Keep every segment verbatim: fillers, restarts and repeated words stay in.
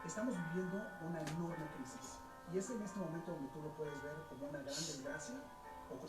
Estamos viviendo una enorme crisis y es en este momento donde tú lo puedes ver como una gran desgracia o co-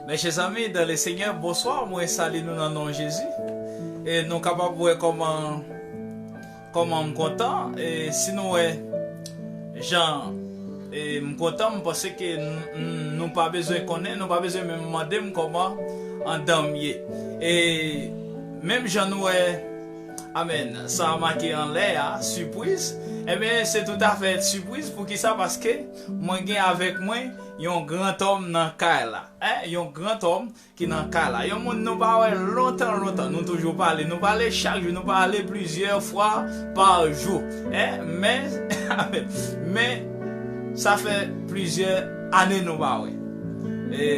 Mes chers amis dans le Seigneur, bonsoir, mwen salye nou nan non Jezi. E nou kapab wè kòman, kòman m kontan. E si nou wè jan, e m kontan, m panse ke n- n- nou pa bezwen konnen, nou pa bezwen menm mande m kòman andan m ye. E menm jan nou wè, amèn, sa a make anlè a, sipriz, ebyen, se toutafè sipriz. Poukisa? Paske mwen gen avèk mwen yon grantòm nan kay la. Hein? Yon grantòm ki nan kay la. Yon moun nou pa wè lontan, lontan. Nou toujou pale. Nou pale chak jou. Nou pale plizyè fwa pa jou. Hein? Men, men, sa fè plizyè ane nou pa wè. E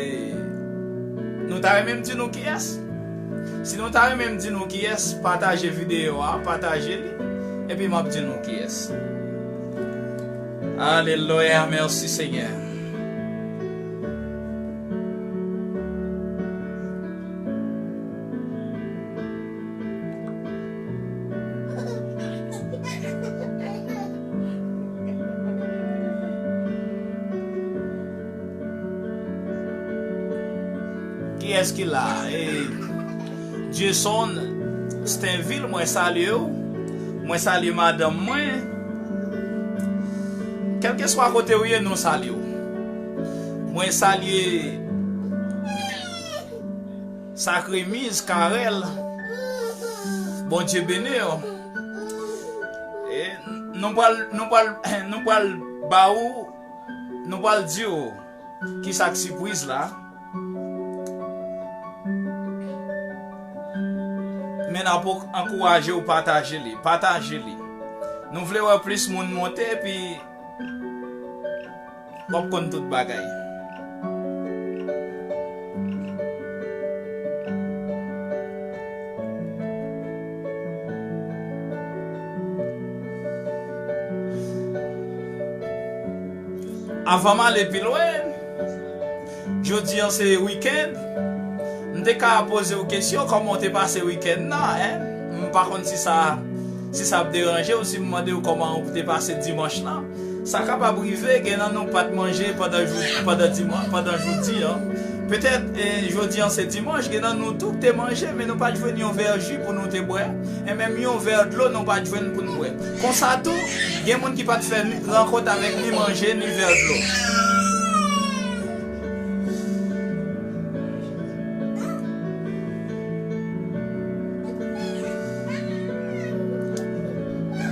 nou ta renmen m di nou kiyès? Si nou ta renmen m di nou kiyès, pataje videyo a, pataje li, epi m ap di nou kiyès. Alelouya, mèsi Senyè. Kiyès ki la? E, Jason Stenville, mwen salye w. Mwen salye madanm mwen. Kèlkeswa kote w ye, nou salye w. Mwen salye Sakremiz Karèl. Bondye beni w. E, nou pral, nou pral, nou pral ba ou, nou pral di w kisa k sipriz la. Men n ap ankouraje w pataje li, pataje li. Nou vle wè plis moun monte, epi w ap konn tout bagay. Avan m ale pi lwen, jodi an se wikenn. M te ka poze w kesyon, kòman w te pase wikenn nan, en? M pa konn si sa, si sa ap deranje w, si m mande w kòman w te pase dimanch lan. Sa kapab rive, gen nan nou pa t manje pandan jou, pandan diman-, pandan jodi an. Petèt, e, jodi an se dimanch, gen nan nou tou k te manje, men nou pa t jwenn yon vè ji pou nou te bwè. E menm yon vè dlo nou pa t jwenn pou n bwè. Konsa tou, gen moun ki pa t fè ni rankont avèk ni manje, ni vè dlo.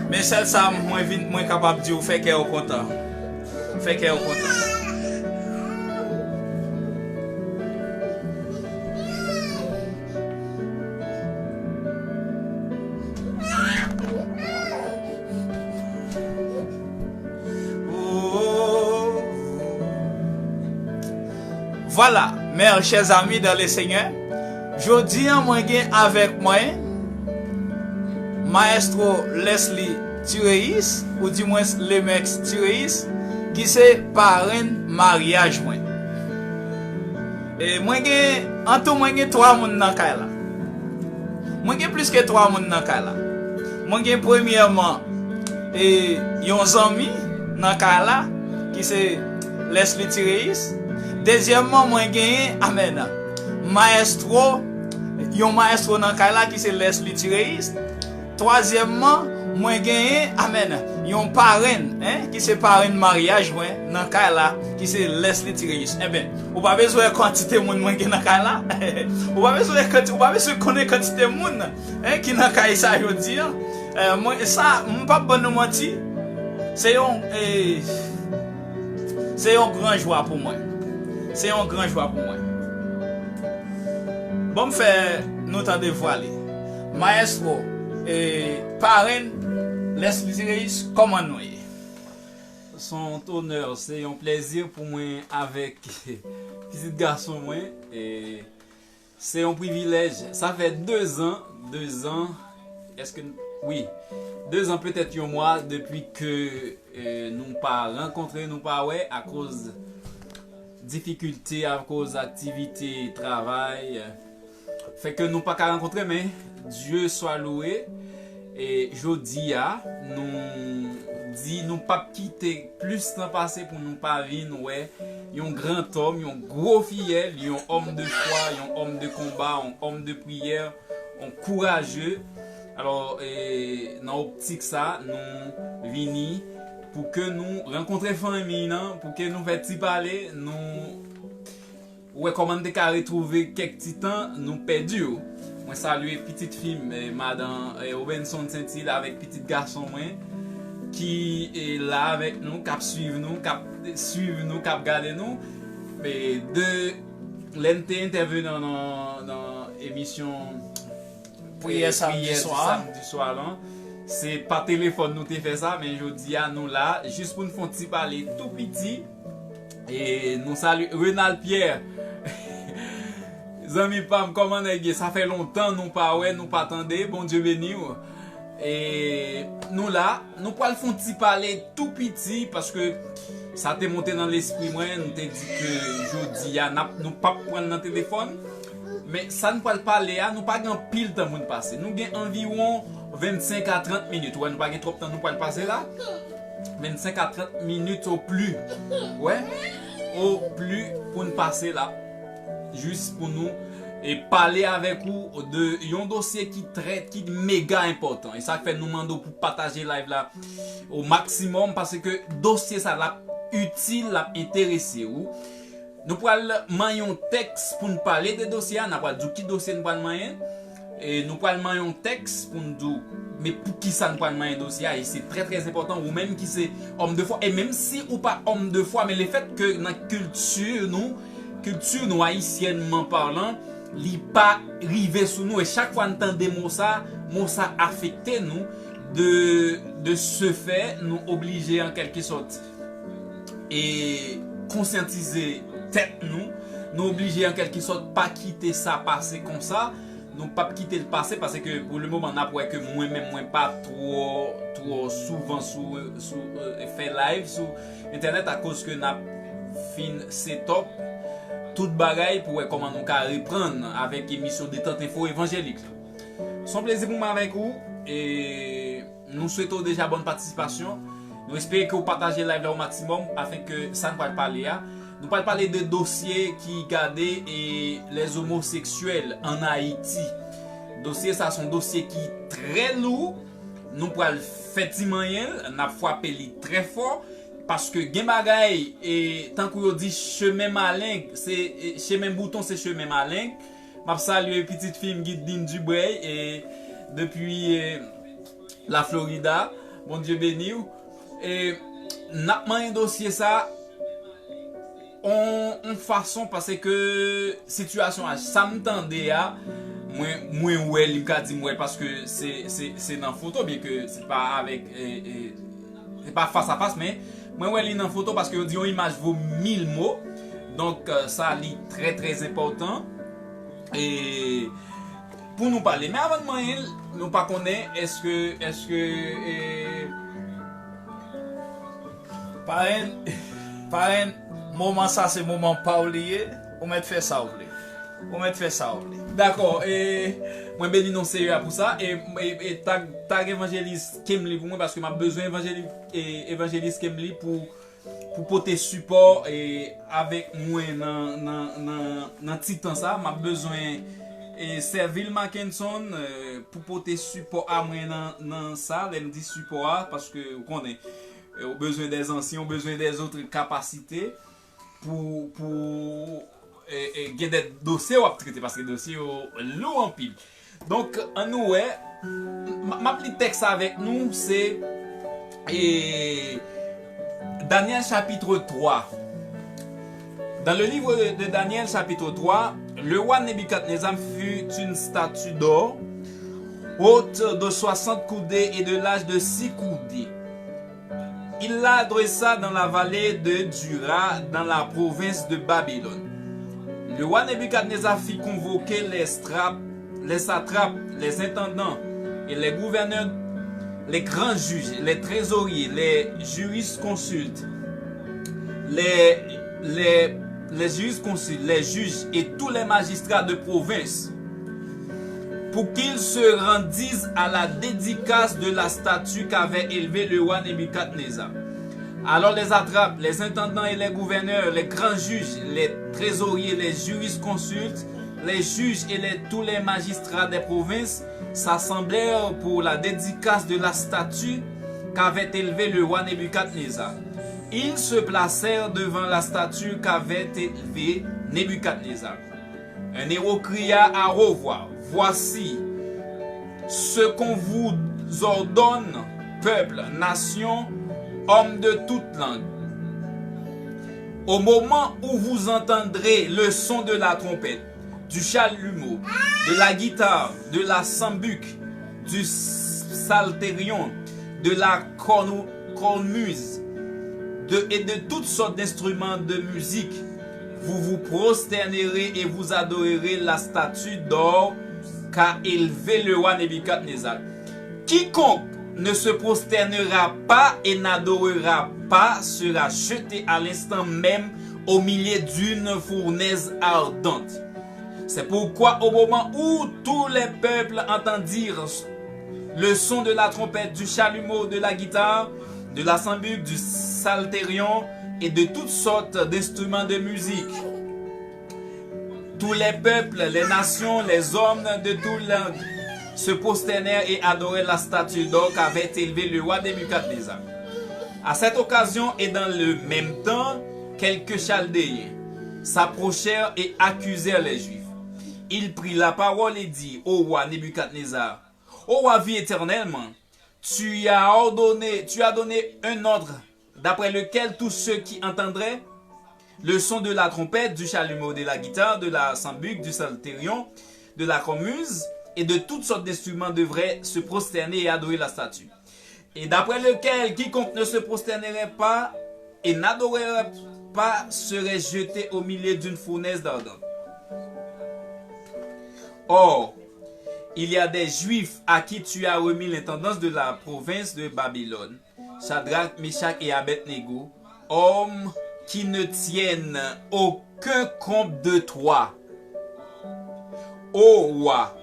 Men sèl sa mwen vin, mwen kapab di w, fè kè w kontan. Fè kè w kontan. Vwala, mes chers amis dans le Seigneur, jodi an mwen gen avèk mwen Maestro Leslie Tireyis, oudimwens Lemex Tireyis, ki se parenn maryaj mwen. E mwen gen, antou mwen gen twa moun nan kay la. Mwen gen plis ke twa moun nan kay la. Mwen gen premyèman, e, yon zanmi nan kay la, ki se Leslie Tireyis. Dezyèmman, mwen genyen, amèn, mayèstwo, yon mayèstwo nan kay la, ki se Leslie Tireyis. Twazyèmman, mwen genyen, amèn, yon parenn, en, ki se parenn maryaj mwen nan kay la, ki se Leslie Tireyis. Enben, ou pa bezwen kantite moun mwen gen nan kay la. Ou pa bezwen kanti-, ou pa bezwen konnen kantite moun, en, ki nan kay sa jodi an. Eh, mwen, sa, m p ap ban nou manti. Se yon, eh, se yon gran jwa pou mwen. Se yon gran jwa pou mwen. Ban m fè nou tande vwa li. Mayèstwo, eh, parenn, Leslie Tireyis, kòman nou ye? Se yon onè, se yon plèzi pou mwen avèk pitit gason mwen. E se yon privilèj. Sa fè de zan, de zan, èske, wi, de zan, petèt yon mwa depi ke, e, nou pa rankontre, nou pa wè, akoz difikilte, akoz aktivite travay, fè ke nou pa ka rankontre, men Dye swa louwe. E jodi a, nou di nou p ap kite plis tan pase pou nou pa vin wè yon gran òm, yon gwo fiyèl, yon òm de fwa, yon òm de konba, yon òm de priyè, yon kouraje. Alò, e, nan optik sa, nou vini pou ke nou rankontre fanmi nan, pou ke nou fè ti pale, nou wè kòman n te ka retwouve kèk ti tan nou pèdi yo. Mwen salye pitit fi m, e, madan, e, Robenson Sentil avèk pitit gason mwen ki, e, la avèk nou, k ap swiv nou, k ap swiv nou, k ap gade nou. E de lè n te entèvenan nan, nan emisyon, e, Priyè samdi swa, samdi swa lan, se pa telefòn nou te fè sa, men jodi a nou la, jis pou n fè yon ti pale tou piti. E nou salye Renald Pierre. Zanmi pa m, kòman nèg ye? Sa fè lontan nou pa wè, nou pa tande. Bondye beni w. E nou la, nou pral fè yon ti pale tou piti, paske sa te monte nan lespri mwen, nou te di ke jodi a, n ap, nou p ap pran l nan telefòn. Men sa n pral pale a, nou pa gen anpil tan pou n pase. Nou gen anviwon vennsenk a trant minit. Wè, nou pa gen twòp tan nou pral pase la. Vennsenk a trant minit o pli. Wè, o pli pou n pase la. Jis pou nou, e, pale avèk ou de yon dosye ki trè, ki mega enpòtan. E sa k fè nou mande w pou pataje live la o maksimòm, paske dosye sa l ap itil, l ap enterese ou. Nou pral manyen yon tèks pou n pale de dosye a, n a pral di w ki dosye n pral manyen. E nou pral manyen yon tèks pou n di w, men poukisa n pral manyen dosye a, e se trè, trè enpòtan, ou menm ki se òm de fwa, e menm si ou pa òm de fwa, men lefèt ke nan kilti nou, kilti nou ayisyènman palan, li pa rive sou nou, e chak fwa n tande mo sa, mo sa afekte nou, de, de se fè, nou oblije an kèlke sòt e konsyantize tèt nou. Nou oblije an kèlke sòt pa kite sa pase konsa. Nou p ap kite l pase paske pou le moman n ap wè ke mwen menm mwen pa twò, twò souvan sou, sou, e, fè live sou entènèt akoz ke n ap fin set up tout bagay pou wè kòman nou ka reprann avèk emisyon Detant Enfo Evanjelik la. Se yon plezi pou mwen avèk ou. E Nou swete w deja bòn patisipasyon. Nou espere ke w pataje live la o maksimòm afin ke sa n pral pale a. Nou pral pale de dosye ki gade e les homosexuels en Haïti. Dosye sa se yon dosye ki trè lou. Nou pral fè ti manyen l, n ap frape li trè fò. Paske gen bagay, e, tankou yo di, chemen malen, se, e, chemen bouton se chemen malen. M ap salye pitit fi m Guidine Dubreuil, e, depi, e, La Florida. Bondye beni w. E, n ap manyen dosye sa on, on fason, paske sitiyasyon a, sa m tande a, mwen, mwen wè li, m ka di m wè l, paske se, se, se nan foto, byen ke se pa avèk, e, e, se pa fas a fas, men mwen wè li nan foto, paske yo di yon imaj vo mil mo. Donk, e, sa li trè, trè enpòtan. E, pou nou pale. Men avan n manyen l, nou pa konnen èske, èske, e, Parenn, parenn, moman sa se moman pa w li ye, ou mèt fè sa w vle. Ou mèt fè sa w vle. Dakò, e, mwen beni non Seyè a pou sa, e, e, e tag, tag evanjelis Kemly pou mwen, paske m ap bezwen evanjelis, e, evanjelis Kemly pou, pou pote sipò, e, avèk mwen nan, nan, nan, nan ti tan sa, m ap bezwen, e, Servil Mackenson, e, pou pote sipò a mwen nan, nan sa, lè m di sipò a, paske ou konnen, e, ou bezwen dè zansyen, ou bezwen dè zòt kapasite pou, pou, e, e, gen dè dosye w ap trete, paske dosye yo lou anpil. Donk, ann nou wè, m, m ap li tèks avèk nou, se, e, Daniel chapitre trois. Dans le livre de Daniel chapitre trois, le roi Nebuchadnezzar fit une statue d'or, haute de soixante coudées et de large de six coudées. Il la adressa dans la vallée de Dura, dans la province de Babylone. Le roi Nebuchadnezzar fit convoquer les, stra- les satrapes, les intendants et les gouverneurs, les grands juges, les trésoriers, les jurisconsultes, les, les, les jurisconsultes, les juges et tous les magistrats de province, pour qu'ils se rendissent à la dédicace de la statue qu'avait élevée le roi Nebuchadnezzar. Alors les satrapes, les intendants et les gouverneurs, les grands juges, les trésoriers, les jurisconsultes, les juges et les, tous les magistrats des provinces s'assemblèrent pour la dédicace de la statue qu'avait élevée le roi Nebuchadnezzar. Ils se placèrent devant la statue qu'avait élevée Nebuchadnezzar. Un héros cria à haute voix, voici ce qu'on vous ordonne, peuple, nation, homme de toute langue. Au moment où vous entendrez le son de la trompette, du chalumeau, de la guitare, de la sambuc, du psalterion, de la cornu- cornemuse, de, et de toutes sortes d'instruments de musique, vous vous prosternerez et vous adorerez la statue d'or qu'a élevée le roi Nebuchadnezzar. Quiconque ne se prosternera pas et n'adorera pas sera jeté à l'instant même au milieu d'une fournaise ardente. C'est pourquoi au moment où tous les peuples entendirent le son de la trompette, du chalumeau, de la guitare, de la sambuc, du psalterion et de toutes sortes d'instruments de musique, tous les peuples, les nations, les hommes de toute langue se prosternèrent et adorèrent la statue d'or qu'avait élevée le roi Nebuchadnezzar. À cette occasion et dans le même temps, quelques Chaldéens s'approchèrent et accusèrent les Juifs. Il prit la parole et dit au roi Nebuchadnezzar, Ô roi, vis éternellement, tu as ordonné, tu as donné un ordre d'après lequel tous ceux qui entendraient le son de la trompette, du chalumeau, de la guitare, de la sambuc, du psalterion, de la cornemuse et de toutes sortes d'instruments devraient se prosterner et adorer la statue. Et d'après lequel quiconque ne se prosternerait pas et n'adorerait pas serait jeté au milieu d'une fournaise ardente. Or, il y a des Juifs à qui tu as remis l'intendance de la province de Babylone, Shadrach, Meshach et Abednego, hommes qui ne tiennent aucun compte de toi. Ô roi,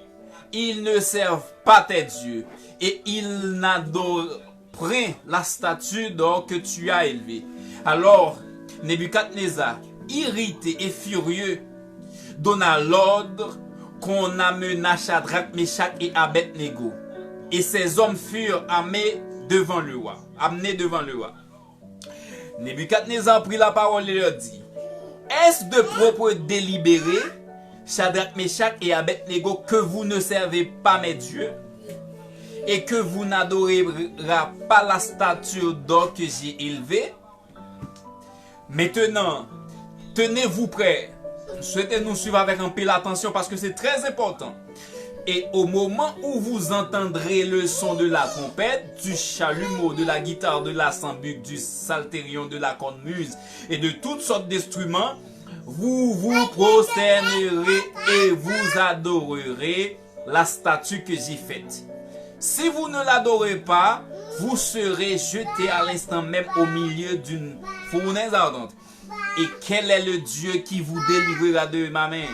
ils ne servent pas tes dieux et ils n'adorent point la statue d'or que tu as élevée. Alors, Nebuchadnezzar, irrité et furieux, donna l'ordre qu'on amena Shadrach, Meshach et Abednego. Et ces hommes furent amenés devant le roi, amenés devant le roi. Nebuchadnezzar prit la parole et leur dit, Est-ce de propos délibéré, Shadrach, Meshach et Abednego, que vous ne servez pas mes dieux, et que vous n'adorez pas la statue d'or que j'ai élevée? Maintenant, tenez-vous prêts. Je souhaite nous suivre avec un peu l'attention parce que c'est très important. Et au moment où vous entendrez le son de la trompette, du chalumeau, de la guitare, de la sambuc, du psalterion, de la cornemuse et de toutes sortes d'instruments, vous vous prosternerez et vous adorerez la statue que j'ai faite. Si vous ne l'adorez pas, vous serez jeté à l'instant même au milieu d'une fournaise ardente. Et quel est le Dieu qui vous délivrera de ma main?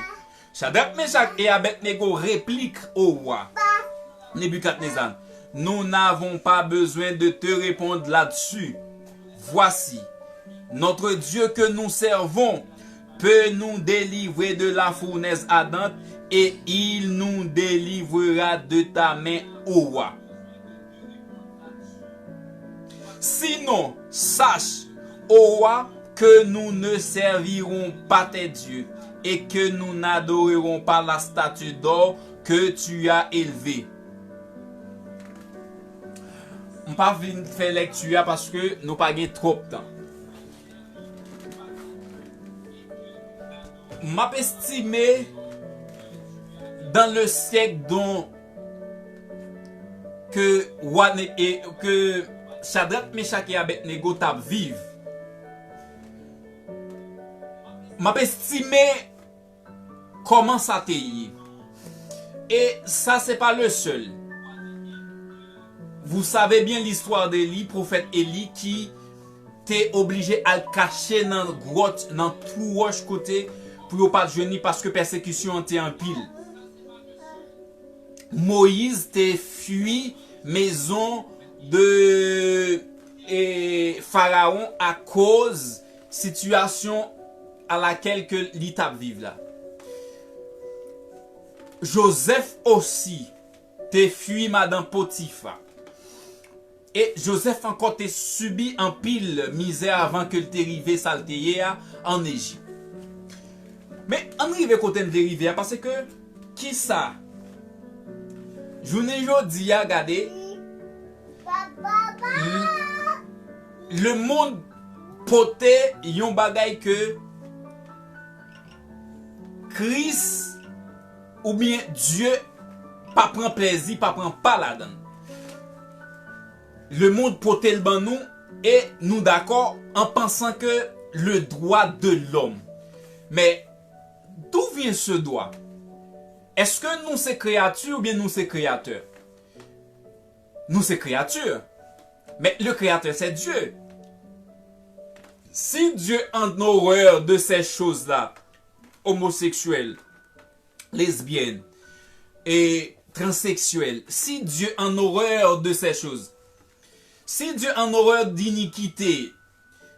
Shadrach, Meshach et Abednego répliquent au roi Nebuchadnezzar, Nous n'avons pas besoin de te répondre là-dessus. Voici, notre Dieu que nous servons peut nous délivrer de la fournaise ardente et il nous délivrera de ta main, ô roi. Sinon, sache, ô roi, que nous ne servirons pas tes dieux et que nous n'adorerons pas la statue d'or que tu as élevée. M pa vin fè lèkti a paske nou pa gen twòp tan. M ap estime dans le siècle dont que roi Ne- et que Chadrak, Mechak e Abèdnego t ap viv. M ap estime kòman sa te ye. E sa se pa le sèl. Vous savez bien l'histoire d'Élie, pwofèt Eli ki te oblije al kache nan gwòt, nan twou wòch kote pou yo pa t jwenn li paske pèsekisyon an te anpil. Moyiz te fui maison de e, Farawon akoz sitiyasyon a lakèl ke li t ap viv la. Jozèf osi te fui madan Potifa. E Jozèf ankò te sibi anpil mizè avan ke l te rive sa l te ye a ann Ejip. Men, ann rive kote n vle rive a, paske kisa? Jounen jodi a, gade, l- lemonn pote yon bagay ke Kris oubyen Dye pa pran plezi, pa pran pa ladan l. Lemonn pote l ban nou e nou dakò an pansan ke le droit de l'homme. Men, d'où vient ce droit? Èske nou se kreyati oubyen nou se kreyatè? Nou se kreyati. Men le créateur, c'est Dieu. Si Dieu en horreur de ces choses-là, homosexuels, lesbiennes et transsexuels, si Dieu en horreur de ces choses, si Dieu en horreur d'iniquité,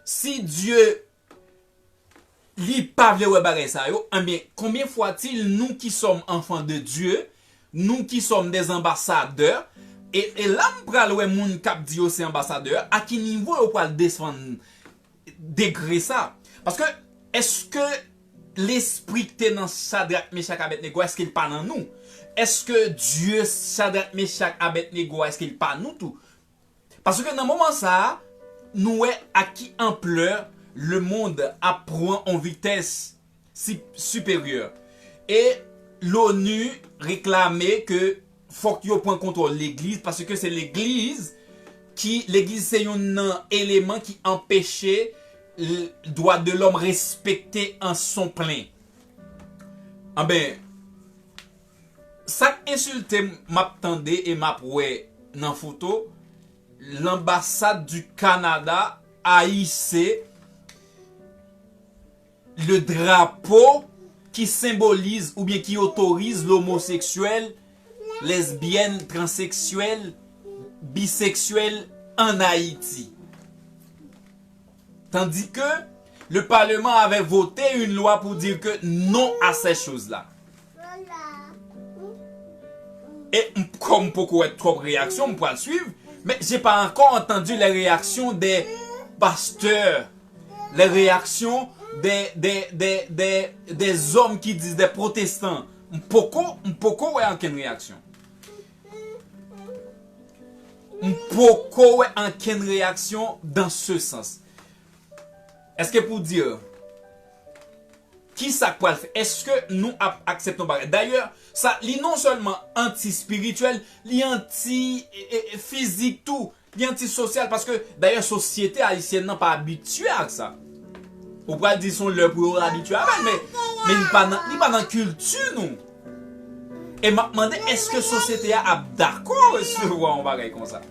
si Dieu li pa vle wè bagay sa yo, enben, combien faut-il nous qui sommes enfants de Dieu, nous qui sommes des ambassadeurs, e, e la m pral wè moun k ap di yo se anbasadè, a ki nivo yo pral desann degre sa? Paske, èske lespri ki te nan Chadrak, Mechak, Abèdnego, èske l pa nan nou? Èske Dye Chadrak, Mechak, Abèdnego, èske l pa nou tou? Paske nan moman sa a, nou wè a ki anplè lemonn ap pran on vitès si- siperyè. E l'ONU reklame ke fòk yo pran kontwòl legliz, paske se legliz ki, legliz se youn nan eleman ki anpeche l- dwa de lòm respekte an son plen. Anben, sa k ensilte m, m ap tande e m ap wè nan foto, l'ambassade du Canada haïssait le drapeau qui symbolise oubyen ki otorize l'homosexuel, lesbienne, transsexuel, bisexuel en Haïti. Tandis que le Parlement avait voté une loi pour dire que non à ces choses-là. E m- kòm m poko wè twòp reyaksyon, m pral swiv, men j'ai pas encore entendu les réactions des pasteurs, les réactions des, des, des, des, des hommes qui disent, des protestants. M poko, m poko wè ankenn reyaksyon. M poko wè ankenn reyaksyon dans ce sens. Èske pou di, kisa k pral fè? Èske nou ap aksepte yon bagay? Dayè, sa, li non sèlman anti-espirityèl, li anti e, e, e, fizik tou, li anti-sosyal, paske dayè sosyete ayisyèn nan pa abitye ak sa. Ou pral di se yon lè pou yo abitye avè l, men, men li pa nan, li pa nan kilti nou. E m ap mande, èske sosyete a ap dakò resevwa yon bagay konsa?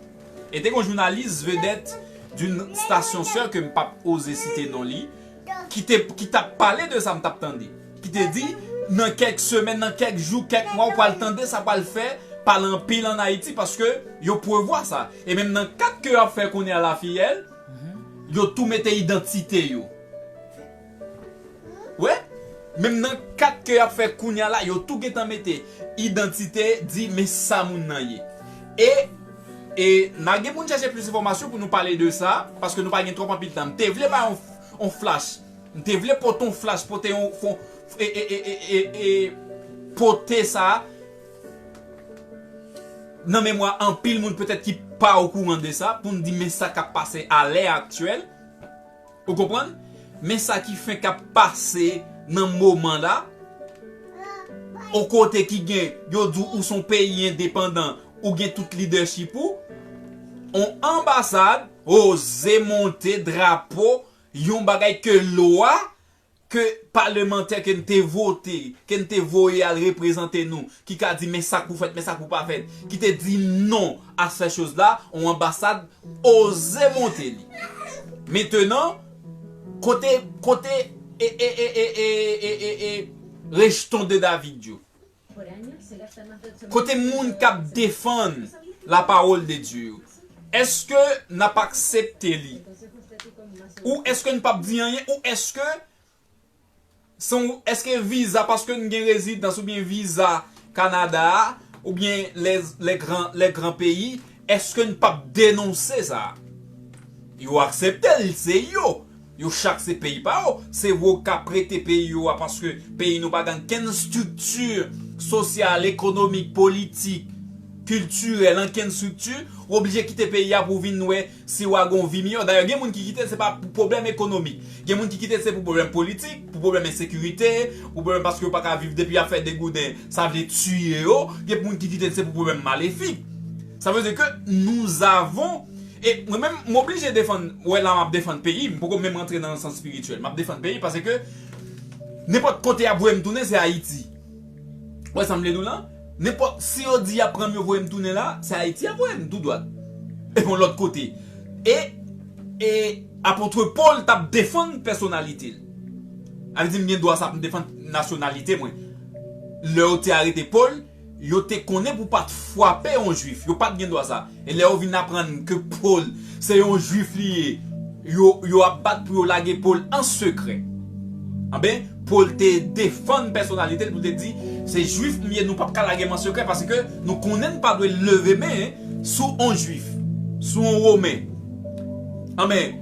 E te gen yon jounalis vedèt d'une station sœur ke m p ap oze site non li, ki te, ki t ap pale de sa m t ap tande, ki te di, nan kèk semèn, nan kèk jou, kèk mwa, ou pral tande sa pral fè pale anpil ann Ayiti, paske yo prevwa sa. E menm nan kat ke yo ap fè kounye a la fiyèl, yo tou mete idantite yo. Wè, menm nan kat ke y ap fè kounye a la, yo tou gentan mete idantite, di men sa moun nan ye. E, e n a gen pou n chèche plis enfòmasyon pou nou pale de sa, paske nou pa gen twòp anpil tan. M te vle bay yon, yon flash. M te vle pote yon flash, pote yon, fon, e, e, e, e, e, e, pote sa nan memwa anpil moun petèt ki pa okouran de sa, pou n di men sa k ap pase a lè aktyèl. Ou konprann? Men sa ki fenk ap pase nan moman la, yon kote ki gen, yo di w ou se yon peyi endepandan, ou gen tout lidèchip ou, On anbasad oze monte drapo yon bagay ke lwa ke palemantè ke n te vote, ke n te voye al reprezante nou, ki ka di men sa k pou fèt, men sa k pou pa fèt, ki te di non a sè choz la, on anbasad oze monte li. Mentenan, kote, kote e, e, e, e, e, e, e, e, rejton de David yo? Kote moun k ap defann la parole de Dieu yo? Èske n ap aksepte li? Ou èske n p ap di anyen? Ou èske se yon, èske viza, paske n gen rezidans oubyen viza Kanada a, oubyen lè, lè gran, lè gran peyi, èske n p ap denonse sa? Yo aksepte l, se yo. Yo chak se peyi pa yo. Se vre w ka prete peyi yo a paske peyi nou pa gen ankenn estrikti sosyal, ekonomik, politik, kiltirèl, ankenn estrikti. Ou oblije kite peyi a pou w vin wè si w a gon vi miyò. Dayè, gen moun ki kite l, se pa pou pwoblèm ekonomik. Gen moun ki kite l, se pou pwoblèm politik, pou pwoblèm ensekirite, pou pwoblèm paske yo pa ka viv depi y ap fè degouden, sa vle tiye yo. Gen moun ki kite l, se pou pwoblèm malefik. Sa vle di ke nous avons E mwen menm, m oblije defann, wè la m ap defann peyi, m poko menm rantre nan sans espirityèl. M ap defann peyi paske nenpòt kote y ap voye m tounen, se Ayiti. Wè sa m vle di w lan? Nenpòt, si yo di y ap pran m, yo voye m tounen la, se Ayiti y ap voye m tou dwat. E yon lòt kote. E, e apot Pòl t ap defann pèsonalite l. Sa vle di m gen dwa sa pou m defann nasyonalite mwen. Lè yo te arete Pòl, yo te konnen pou pa t frape yon jwif. Yo pa t gen dwa sa. E lè yo vin aprann ke Pòl se yon jwif li ye, yo, yo ap bat pou yo lage Pòl an sekrè. Anben, Pòl te defann pèsonalite l pou te di, se jwif m ye, nou p ap ka lage m an sekrè paske nou konnen n pa dwe leve men sou yon jwif, sou yon women. Anben,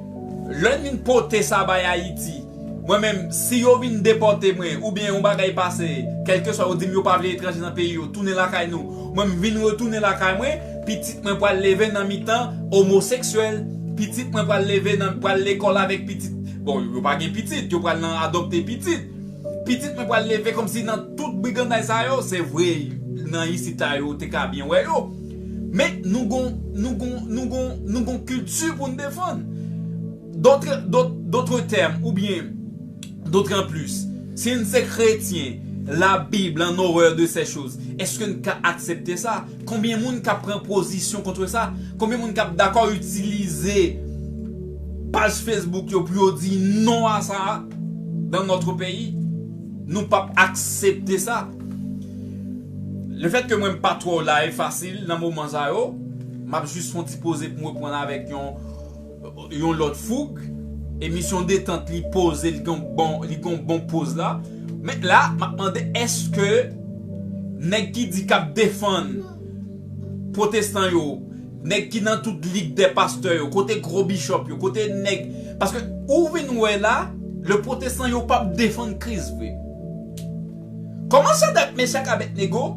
lè n vin pote sa bay Ayiti, mwen menm, si yo vin depòte mwen, oubyen yon bagay pase, kèlkeswa yo di m yo pa vle etranje nan peyi yo, tounen lakay nou. Mwen, m vin retounen lakay mwen, pitit mwen pral leve nan mitan omoseksyèl, pitit mwen pral leve nan, pral lekòl avèk pitit, bon, yo pa gen pitit, yo pral nan adopte pitit. Pitit mwen pral leve kòmsi nan tout briganday sa yo, se vre, nan isit la yo te ka byen wè yo. Men nou gon, nou gon, nou gon, nou gon kilti pou n defann. D'autres, d'autres, d'autres termes, oubyen, d'autant plus, si n se kretyen, la Bible en horreur de ces choses, èske n ka aksepte sa? Konbyen moun k ap pran pozisyon kont sa? Konbyen moun k ap dakò itilize paj Facebook yo pou yo di non a sa dans notre pays? Nou p ap aksepte sa. Lefètke mwen m pa twò la e fasil nan moman sa yo, m ap jis fè yon ti poze pou m reprann avèk yon yon lòt foug. Emisyon detant li poze, li gon bon, li gon bon poz la. Men la, m ap mande, èske nèg ki di k ap defann pwotestan yo, nèg ki nan tout lig dè pastè yo, kote gwo bishop yo, kote nèg, paske ou vin wè la, le pwotestan yo p ap defann Kris vre. Kòman Chadrak, Mechak, Abèdnego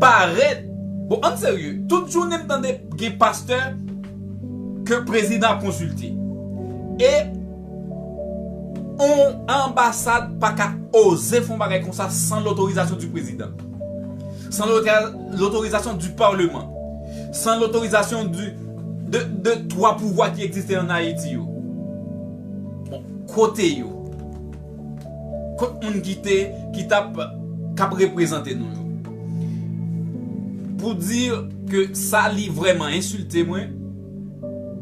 parèt? Bon, ann serye, tout jounen m tande gen pastè ke prezidan ap konsilte. E on anbasad pa ka oze fè yon bagay konsa san lotorizasyon di prezidan. San lotorizasyon di palman. San lotorizasyon di, de, de twa pouvwa ki egziste an Ayiti yo. Bon, kote yo? Kot moun ki te, ki t ap, k ap reprezante nou yo? Pou di ke sa li vrèman ensilte mwen,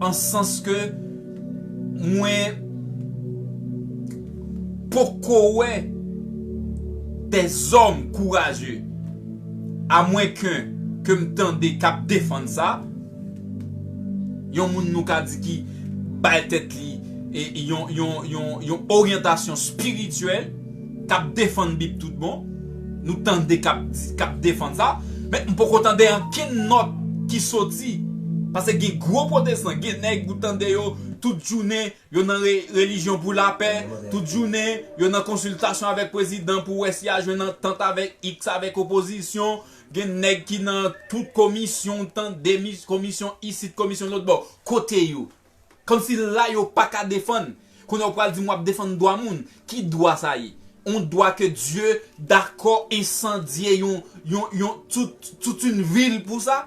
an sans ke mwen poko wè dèzòm kouraje, amwenke ke m tande k ap defann sa, yon moun nou ka di ki bay tèt li e yon, yon, yon, yon oryantasyon espirityèl k ap defann Bib tout bon. Nou tande k ap di, k ap defann sa. Men m poko tande ankenn nòt ki soti. Paske gen gwo pwotestan, gen nèg ou tande yo tout jounen, yo nan re, relijyon pou lapè, tout jounen, yo nan konsiltasyon avèk prezidan pou wè si y a jwenn antant avèk X, avèk opozisyon. Gen nèg ki nan tout komisyon, tande, komisyon isit, komisyon lòt bò. Kote yo? Kòmsi la yo pa ka defann. Kounye a w pral di m w ap defann dwa moun. Ki dwa sa ye? On dwa ke Dye dakò ensandye yon, yon, yon, tout, tout une ville pou sa?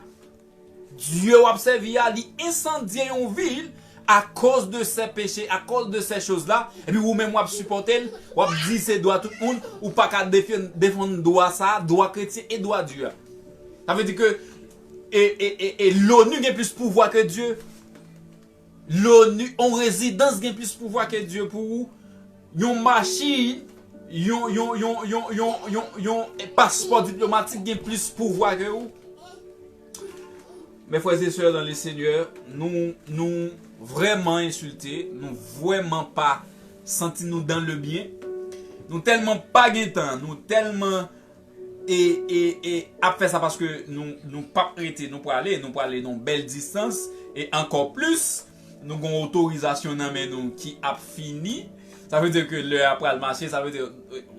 Dye w ap sèvi a, li ensandye yon vil akoz de se peche, akoz de se choz la, epi ou menm w ap sipòte l, w ap di se dwa tout moun, ou pa ka defann, defann dwa sa, dwa kretyen e dwa Dye a. Sa vle di ke e, e, e, e l'ONU gen plis pouvwa ke Dye. L'ONU, yon rezidans gen plis pouvwa ke Dye pou ou. Yon machin, yon, yon, yon, yon, yon, yon, yon paspò diplomatik gen plis pouvwa ke ou. Mes frères et sœurs dans le Seigneur, nou, nou vrèman ensilte, nou vrèman pa santi nou dans le bien. Nou tèlman pa gen tan, nou tèlman e, e, e ap fè sa paske nou, nou p ap rete, nou prale, nou prale nan bèl distans, e ankò plis, nou gon otorizasyon nan men nou ki ap fini. Sa vle di ke lè a pral mache, sa vle di,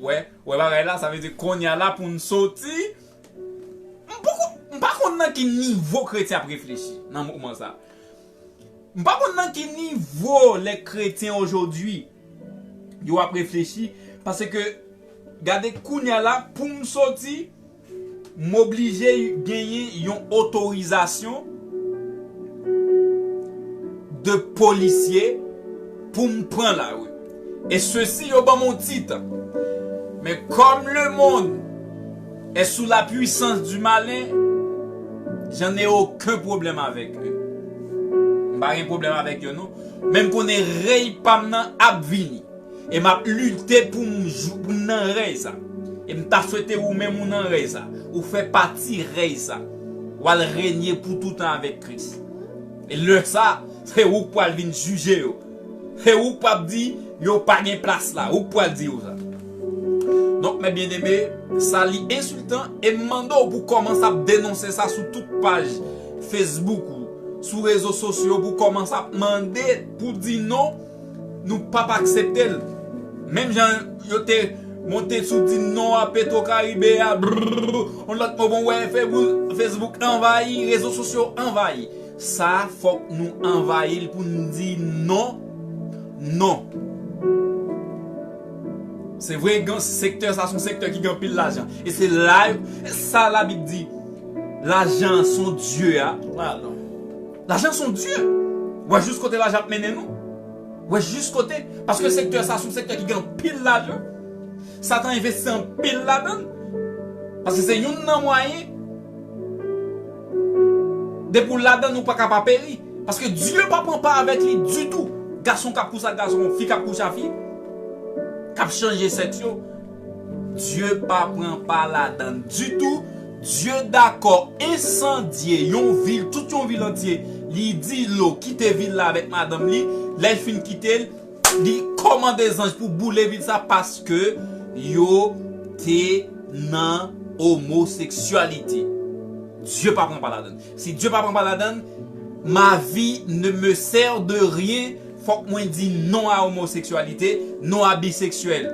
wè, wè bagay la, sa vle di kounye a la pou n soti. M poko, m pa konn nan ki nivo kretyen ap reflechi nan moman sa. M pa konn nan ki nivo les chrétiens aujourd'hui yo ap reflechi, paske gade kounye a la pou m soti, m oblije genyen yon otorizasyon de polisye pou m pran lari. E sesi yo ban m yon tit. Men kòm le monde est sous la puissance du malin, j'en ai aucun problème avec eux. M pa gen pwoblèm avèk yo non. Men m konnen rèy pa m nan ap vini. E m ap lite pou m jou, pou m nan rèy sa. E m ta swete ou menm ou nan rèy sa. Ou fè pati rèy sa. W al renye pou toutan avèk Kris. E lè sa, se ou k pral vin jije yo. Se ou k pral di yo pa gen plas la. Ou k pral di yo sa. Donk, mes bien-aimés, sa li ensiltan e m mande w pou kòmanse ap denonse sa sou tout paj Facebook ou, sou rezo sosyo pou kòmanse ap mande pou di non, nou p ap aksepte l. Menm jan yo te monte sou di non a Petro Caribe a, brrr, yon lòt mo bon wè Facebook, Facebook anvayi, rezo sosyo anvayi. Sa fòk nou anvayi l pou n di non, non. Se vre, gen sektè sa se yon sektè ki gen anpil lajan. E se la, sa Labib di, lajan se yon dye a. Lajan se yon dye. Wè jis kote lajan ap mennen nou. Wè jis kote. Paske sektè sa se yon sektè ki gen anpil lajan. Satan envesti anpil ladan l. Paske se youn nan mwayen. Depi w ladan l, ou pa ka pa peri. Paske Dye pa pran pa avèk li ditou. Gason k ap kouche ak gason, fi k ap kouche ak fi, k ap chanje sèks yo. Dye pa pran pa ladan l ditou. Dye dakò ensandye yon vil, tout yon vil antye. Li di lo kite vil la avèk madanm li. Lè l fin kite l, li kòmande zanj pou boule vil sa paske yo te nan omoseksyalite. Dye pa pran pa ladan l. Si Dye pa pran pa ladan l, ma vie ne me sert de rien. Fòk mwen di non a omoseksyalite, non a biseksyèl,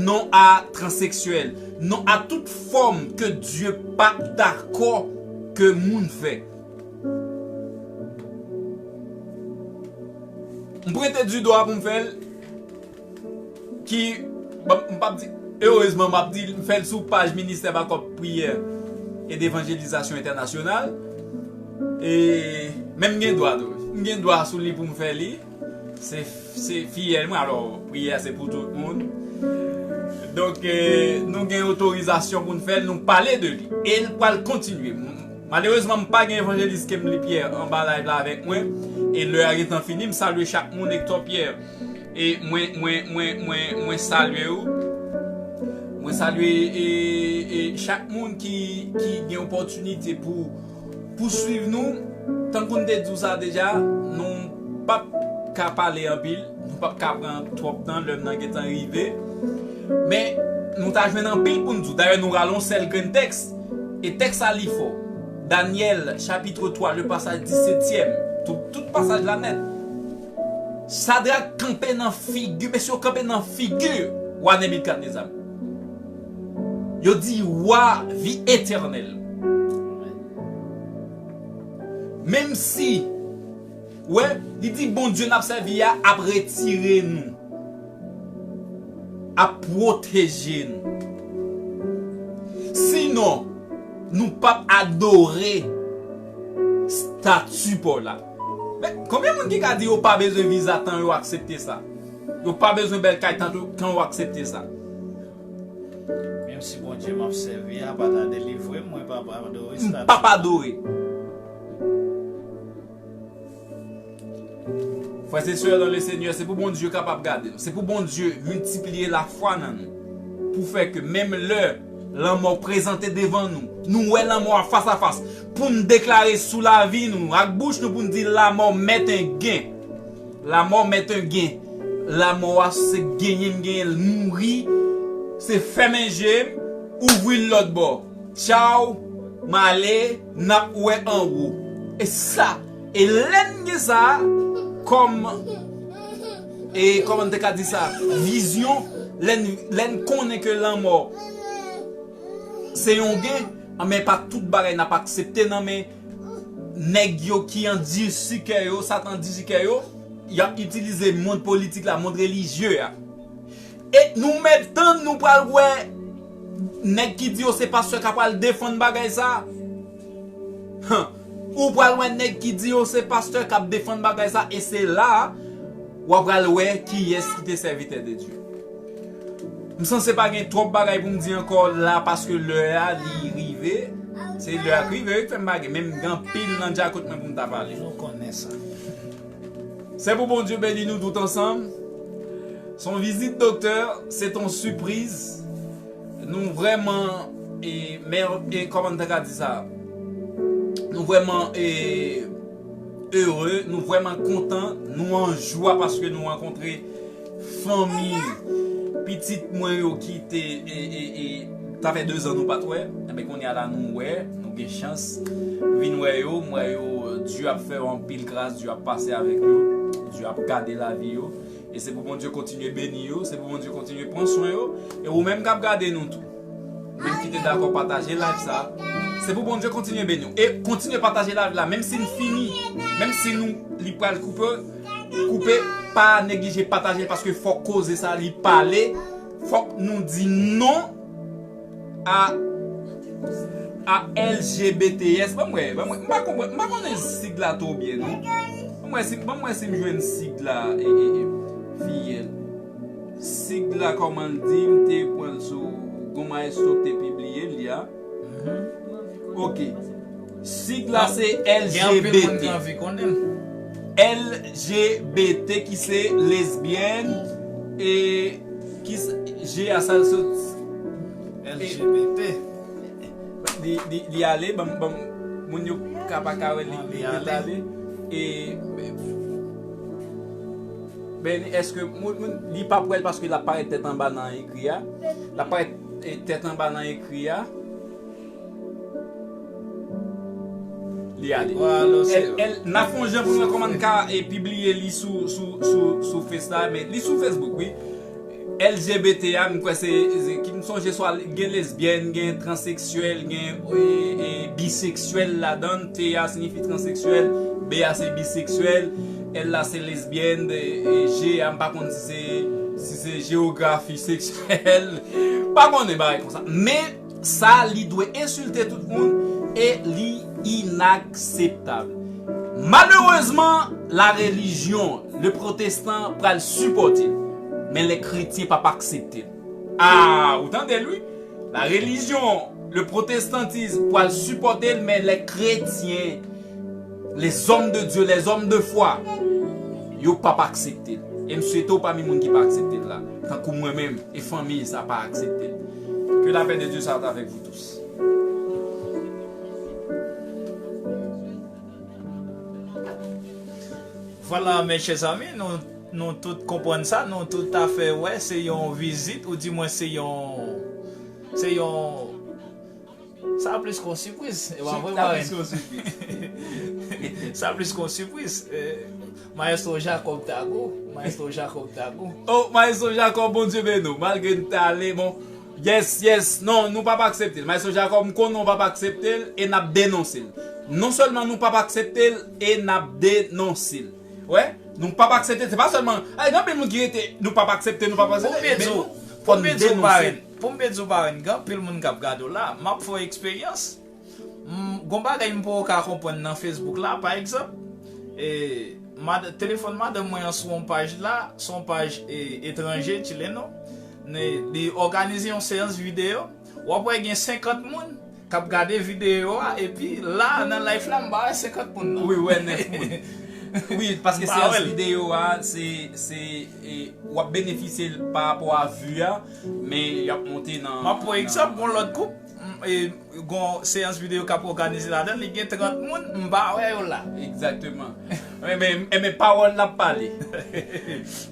non a transeksyèl, non a tout fòm ke Dye pa dakò ke moun fè. M prete di dwa pou m fè l, ki, bon, m p ap di, erezman, m ap di, m fè l sou paj Ministè Bakòp Priyè e Devanjelizasyon Entènasyonal. E, men m gen dwa tou. M gen dwa sou li pou m fè li. Se, se fiyèl mwen, alò, priyè se pou tout moun. Donk, eh, nou gen otorizasyon pou n fè l, nou pale de li. E l pral kontinye. Malerezman, m pa gen evanjelis Kemly Pierre anba live la avèk mwen. E lè a gentan fini, m salye chak moun, Hector Pierre. E mwen, mwen, mwen, mwen, mwen salye ou. Mwen salye, e, e, chak moun ki, ki gen opòtinite pou, pou swiv nou. Tankou n te di w sa deja, nou p ap ka pale anpil, nou p ap ka pran twòp tan, lè n nan gentan rive. Men, nou ta jwenn anpil pou n di w. Dayè, nou rale yon sèl grenn tèks. E tèks sa li fò. Danyèl, chapitre twa, le pasaj disetyèm. Tout, tout pasaj la nèt. Chadrak kanpe nan figi, mesye yo kanpe nan figi wa Nebikadneza. Yo di, wa, vi etènèl. Menm si, wè, li di Bondye n ap sèvi a ap retire nou, ap pwoteje nou. Sinon, nou p ap adore estati pa w la. Men, konbyen moun ki ka di yo pa bezwen viza tan yo aksepte sa? Yo pa bezwen bèl kay tan yo, tan yo aksepte sa? Menm si Bondye m ap sèvi a pa ta delivre m, mwen p ap adore estati. M p ap adore. Frères et sœurs dans le Seigneur, se pou Bondye kapab gade nou. Se pou Bondye miltipliye lafwa nan nou. Pou fè ke menm lè lanmò prezante devan nou, nou wè lanmò a fas a fas, pou n deklare sou lavi nou, ak bouch nou, pou n di, "Lanmò mèt en gen. Lanmò mèt en gen." Lanmò a se genyen m genyen l, mouri, se fèmen je m, ouvri l lòt bò. Tchaw, m ale, n ap wè anwo. E sa, e lè n gen sa, kòm, e kòman n te ka di sa, vizyon, lè n, lè n konnen ke lanmò se yon gen, men pa tout bagay n ap aksepte nan men nèg yo ki andisi kè yo, Satan andisi kè yo, y ap itilize mond politik la, mond relijye a. E nou mèt tann, nou pral wè nèg ki di yo se pastè k ap pral defann bagay sa. Ou pral wè nèg ki di yo se pastè k ap defann bagay sa, e se la w ap pral wè kiyès ki te sèvitè de Dye. M sanse pa gen twòp bagay pou m di ankò la, paske lè a li rive. Se lè a k rive wi k fè m pa gen, men m gen anpil nan djakot mwen pou m ta pale. Nou konnen sa. Se pou Bondye beni nou tout ansanm. Se yon vizit doktè, se t on sipriz. Nou vrèman, e, mè, e, kòman n ta ka di sa? Nou vrèman, e, ere, nou vrèman kontan, nou an jwa paske nou rankontre fanmi pitit mwen yo ki te, e, e, e, sa fè dezan nou pa t wè. Enben, kounye a la nou wè, nou gen chans vin wè yo, m wè yo, Dye ap fè yo anpil gras, Dye ap pase avèk yo, Dye ap gade lavi yo. E se pou Bondye kontinye beni yo, se pou Bondye kontinye pran swen yo. E ou menm k ap gade nou tou, menm ki te dakò pataje live sa, se pou Bondye kontinye beni w. E kontinye pataje live la, menm si n fini, menm si nou, li pral koupe, koupe, pa neglije pataje l, paske fòk koze sa, li pale, fòk nou di non a, a L G B T S. Ban m wè, ban m wè. M pa konprann, m pa konnen sig la twò byen, non. Ban m wè si, ban m wè si m jwenn sig la, e, e, e, fiyèl. Sig la, kòman l di, m te pran l sou, gon mayestwo k te pibliye l, li a. Ok. Sig la se L G B T. L G B T ki se lesbyèn e ki s-, G a sa l sot. L G B T. Li, li, li ale, ban m, ban m, moun yo ka pa ka wè li, li, li ale. E, ben, èske moun, moun, li p ap wè l paske l ap parèt tèt anba nan ekri a? L ap parèt, e, tèt anba nan ekri a? Li ale. L, l, n a fè yon jan pou nou wè kòman n ka, e, pibliye li sou, sou, sou, sou Face la, men li sou Facebook, wi. L G B T a, m kwè se, se, ki m sonje swa gen lesbyèn, gen transeksyèl, gen, e, e, biseksyèl ladan l. T a siyifi transeksyèl, B a se biseksyèl, L la se lesbyèn, e, e, G a m pa konn si se, si se jewografi seksyèl. M pa konnen bagay konsa. Men sa, li dwe ensilte tout moun e li inakseptab. Malerezman, la relijyon, le protestan pral sipòte l, men lè kretyen p ap aksepte l. Ah, ou tande l, wi. La relijyon, le protestantism pral sipòte l, men lè kretyen, les hommes de Dieu, les hommes de foi, yo p ap aksepte l. E m swete w pami moun ki pa aksepte l la, tankou mwen menm e fanmi sa pa aksepte l. Que la paix de Dieu soit avec vous tous. Vwala, mes chers amis, nou, nou tout konprann sa, nou tout afè wè, se yon vizit, ou di mwen se yon, se yon, sa plis kon sipriz, e pa vre, Marèn? Sa plis kon sipriz. E, Mayestwo Jacob Tago, Mayestwo Jacob Tago. Oh, Mayestwo Jacob, Bondye beni w, malgre n t ale, bon, yes, yes. Non, nou p ap aksepte l. Mayestwo Jacob, m konnen w p ap aksepte l e n ap denonse l. Non sèlman nou p ap aksepte l e n ap denonse l. Wè, nou p ap aksepte l. Se pa sèlman, ay, gen anpil moun ki rete, nou p ap aksepte, nou p ap aksepte. Pou m byen di w, pou m byen di w, Marèn, pou m byen di w, Marèn, gen anpil moun k ap gade w la, m ap fè w eksperyans. M, gon bagay m poko ka konprann nan Facebook la, pa egzanp, e, mad, telefòn madanm mwen an sou yon paj la, sou yon paj e, etranje, chileno, ne, li òganize yon seyans videyo, w ap wè gen senkant moun k ap gade videyo a, epi la, nan live la, m pa wè senkant moun nan. Wi, wè nèf moun. Wi, paske seyans videyo a, se, se, e, w ap benefisye l pa rapò a vi a, men y ap monte nan. M ap pran egzanp, gon lòt koup, m, e, gon seyans videyo k ap òganize ladan, li gen trant moun, m pa wè yo la. Egzakteman. Enben, enben, pawòl la ap pale.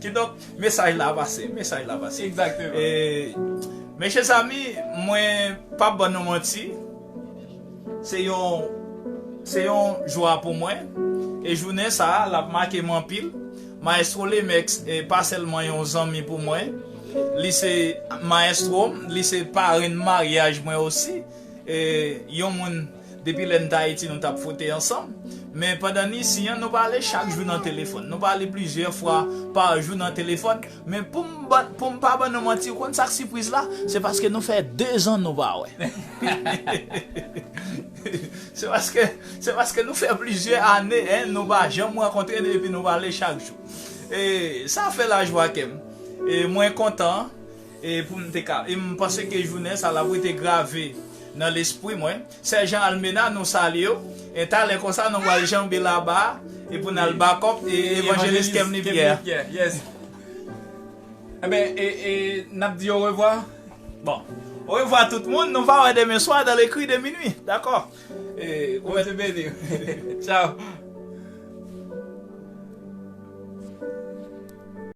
Kidonk, mesaj la pase, mesaj la pase. Egzakteman. E, mesye zami, mwen p ap ban nou manti. Se yon, se yon jwa pou mwen. E jounen sa a, l ap make m anpil. Maestro Lemex, e, pa sèlman yon zanmi pou mwen. Li se maestro m, li se parenn maryaj mwen osi. E, yon moun, depi lè n t Ayiti, nou t ap fwote ansanm. Men pandan n isi an, nou pale chak jou nan telefòn. Nou pale plizyè fwa pa jou nan telefòn. Men pou m ban, pou m pa ban nou manti, ou konn sa k sipriz la? Se paske nou fè dezan nou pa wè. Se paske, se paske nou fè plizyè ane, en, nou pa janm rankontre n epi nou pale chak jou. E sa fè lajwa kè m. E mwen kontan, e pou m te ka, e m panse ke jounen sa l ap rete grave nan lespri mwen. Sèjan Almena, nou salye w. E talè konsa, nou pral janbe laba a, e pou n al bakòp, e evanjelis Kemly Pierre. Yes. Enben, e, e, n ap di orevwa. Bon. Orevwa tout moun, nou va wè demen swa dans les cris de minuit, dakò? E, Bondye beni w. Tchao.